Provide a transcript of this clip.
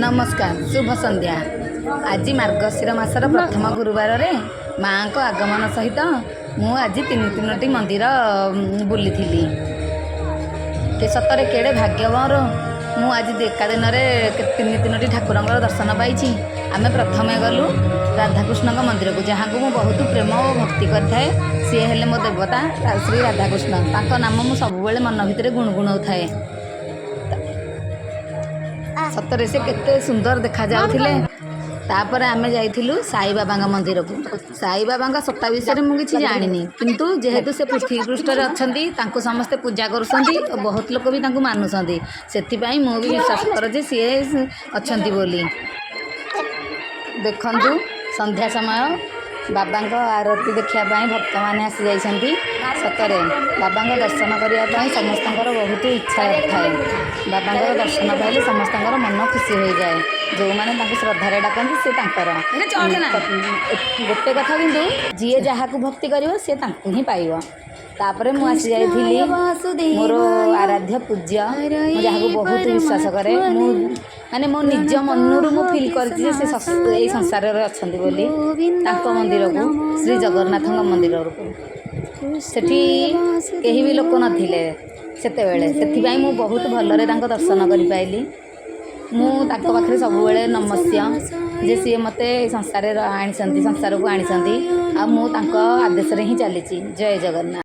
ନମସ୍କାର, ଶୁଭ ସନ୍ଧ୍ୟା। ଆଜି ମାର୍ଗଶିର ମାସର ପ୍ରଥମ ଗୁରୁବାରରେ ମାଆଙ୍କ ଆଗମନ ସହିତ ମୁଁ ଆଜି ତିନି ତିନୋଟି ମନ୍ଦିର ବୁଲିଥିଲି। କେ ସତରେ କେଡ଼େ ଭାଗ୍ୟ ମୋର, ମୁଁ ଆଜି ଏକା ଦିନରେ ତିନି ତିନୋଟି ଠାକୁରଙ୍କର ଦର୍ଶନ ପାଇଛି। ଆମେ ପ୍ରଥମେ ଗଲୁ ରାଧାକୃଷ୍ଣଙ୍କ ମନ୍ଦିରକୁ, ଯାହାଙ୍କୁ ମୁଁ ବହୁତ ପ୍ରେମ ଓ ଭକ୍ତି କରିଥାଏ। ସିଏ ହେଲେ ମୋ ଦେବତା ଶ୍ରୀ ରାଧାକୃଷ୍ଣ। ତାଙ୍କ ନାମ ମୁଁ ସବୁବେଳେ ମନ ଭିତରେ ଗୁଣୁଗୁଣଉଥାଏ। ସତରେ ସେ କେତେ ସୁନ୍ଦର ଦେଖାଯାଉଥିଲେ। ତାପରେ ଆମେ ଯାଇଥିଲୁ ସାଇବାବାଙ୍କ ମନ୍ଦିରକୁ। ସାଇବାବାଙ୍କ ସତ୍ତା ବିଷୟରେ ମୁଁ କିଛି ଜାଣିନି, କିନ୍ତୁ ଯେହେତୁ ସେ ପୃଥିବୀ ପୃଷ୍ଠରେ ଅଛନ୍ତି, ତାଙ୍କୁ ସମସ୍ତେ ପୂଜା କରୁଛନ୍ତି ଓ ବହୁତ ଲୋକ ବି ତାଙ୍କୁ ମାନୁଛନ୍ତି, ସେଥିପାଇଁ ମୁଁ ବି ବିଶ୍ୱାସ କରେ ଯେ ସିଏ ଅଛନ୍ତି ବୋଲି। ଦେଖନ୍ତୁ, ସନ୍ଧ୍ୟା ସମୟ, ବାବାଙ୍କ ଆରତି ଦେଖିବା ପାଇଁ ଭକ୍ତମାନେ ଆସିଯାଇଛନ୍ତି। ସତରେ ବାବାଙ୍କ ଦର୍ଶନ କରିବା ପାଇଁ ସମସ୍ତଙ୍କର ବହୁତ ଇଚ୍ଛା ଥାଏ। ବାବାଙ୍କର ଦର୍ଶନ ପାଇଲେ ସମସ୍ତଙ୍କର ମନ ଖୁସି ହୋଇଯାଏ। ଯେଉଁମାନେ ତାଙ୍କୁ ଶ୍ରଦ୍ଧାରେ ଡାକନ୍ତି, ସେ ତାଙ୍କର ଗୋଟେ କଥା, କିନ୍ତୁ ଯିଏ ଯାହାକୁ ଭକ୍ତି କରିବ, ସେ ତାଙ୍କୁ ହିଁ ପାଇବ। ତାପରେ ମୁଁ ଆସି ଯାଇଥିଲି ମୋର ଆରାଧ୍ୟ ପୂଜ୍ୟ, ମୁଁ ଯାହାକୁ ବହୁତ ବିଶ୍ୱାସ କରେ। ମୁଁ ମାନେ ମୋ ନିଜ ମନରୁ ମୁଁ ଫିଲ୍ କରିଛି ଯେ ସେ ଏଇ ସଂସାରରେ ଅଛନ୍ତି ବୋଲି, ତାଙ୍କ ମନ୍ଦିରକୁ, ଶ୍ରୀ ଜଗନ୍ନାଥଙ୍କ ମନ୍ଦିରକୁ। ସେଠି କେହି ବି ଲୋକ ନଥିଲେ ସେତେବେଳେ, ସେଥିପାଇଁ ମୁଁ ବହୁତ ଭଲରେ ତାଙ୍କ ଦର୍ଶନ କରିପାଇଲି। ମୁଁ ତାଙ୍କ ପାଖରେ ସବୁବେଳେ ନମସ୍ୟ ଯେ ସିଏ ମୋତେ ଏଇ ସଂସାରରେ ଆଣିଛନ୍ତି, ସଂସାରକୁ ଆଣିଛନ୍ତି ଆଉ ମୁଁ ତାଙ୍କ ଆଦେଶରେ ହିଁ ଚାଲିଛି। ଜୟ ଜଗନ୍ନାଥ।